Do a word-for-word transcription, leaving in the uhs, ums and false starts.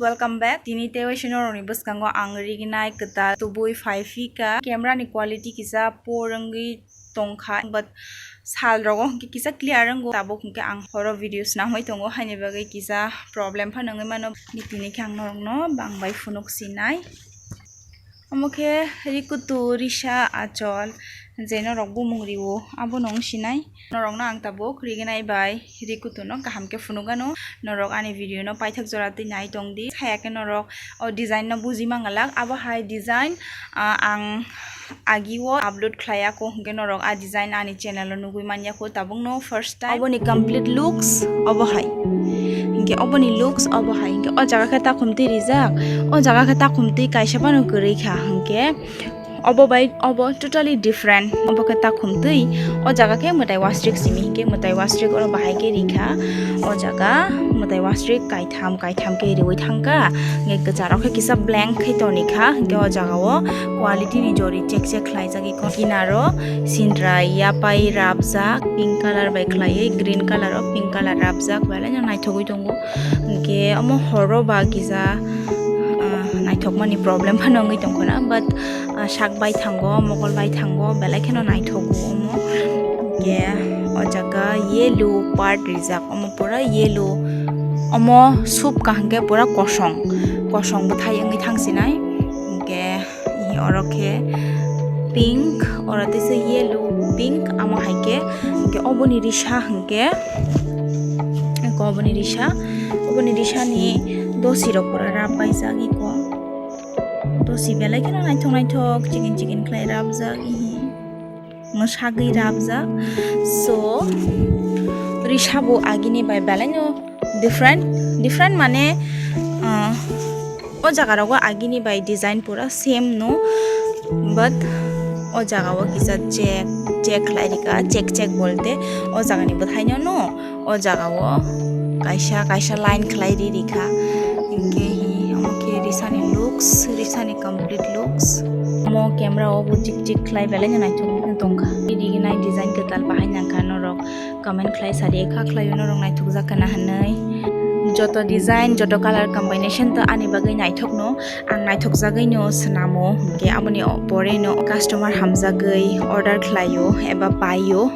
Welcome back. Tini tei waisa norokni bwskango ang rignai kwtal tubui phai phika. Camera ni quality kisa poor wngwi tongkha, but sal rogo hwnkhe kisa clear wngo. Tabuk hwnkhe ang horo video swnamwi tongo, haini bagwi kisa problem phano wngwi mano. Tini khe ang norokno bangbai phunuk sinai. Omo khe Rikutu, Risa, Achol, je norok bumung rio, abono wng sinai. Norokno ang tabuk rignai bai Rikutuno kaham khe phunukgano. Norok ani video no paithak jora twi nai tong di. Haya khe norok o design no buji mangalak. Abo hai design, ah, ang agi o upload khlai ya kho, hwnkhe norok a design ani channel o nugwi man ya kho. Tabuk no first time. Oboni complete looks obo hai. Hwnkhe oboni looks obo hai. Hwnkhe o jaga khe takhum twi rijak. O jaga khe takhum twi kaisa phano kwrwi kha. Hwnkhe obo bai obo totally different. Obo khe takhum twi, o jaga khe mwtai wasrik simi, hwnkhe mwtai wasrik oro bahai khe rikha. O jaga mwtai wasrik kaitham, kaitham khe riwi thangkha. Hwnkhe kwcharo khe kisa blank khe tonikha. Hwnkhe o jaga o quality ni jori chek chek khlaijak. Eko kinaro sindra yapai rabjak, pink colour bai khlaiwi, green colour o pink colour rabjak, belai no naithogwi tongo. Hwnkhe omo horo ba kisa, ah, naithokmani problem phano wngwi tongkha na, but, ah, sak bai thango, mokol bai thango, belai kheno naithogo omo. Hwnkhe o jaga yellow part rijak, omo pura yellow, omo soup kaham khe pura kosong, kosong bwthai wngwi thangsinai. Hwnkhe oro khe pink, oro teisa yellow, pink, amo hai khe, hwnkhe oboni risa hwnkhe, eko oboni risa, oboni risa ni dosi rok pura rap paijak eko. Dosi belai kheno naithok naithok, chikin chikin khlai rapjak, ihi mwsagwi rapjak. So, risa bo agini bai belai no different, different mane, ah, o jaga rogo agini bai design pura same no, but o jaga o kisa check, check khlai rika, check check bolte o jaga ni bwthai no no, o jaga o kaisa kaisa line khlai ri rikha. Hwnkhe hi, omo khe risa ni looks, risa ni complete looks. Omo camera o bo chik chik khlai belai no naithok tongkha. Rignai design kwtal bahai nangkha norok. Comment khlai sadi kha khlaio norok naithokjak kana hwnwi. Joto design, joto color combination to ani bagwi naithokno, ang naithokjagwino swnamo, hwnkhe aboni pore no customer hamjagwi order khlaio eba paio.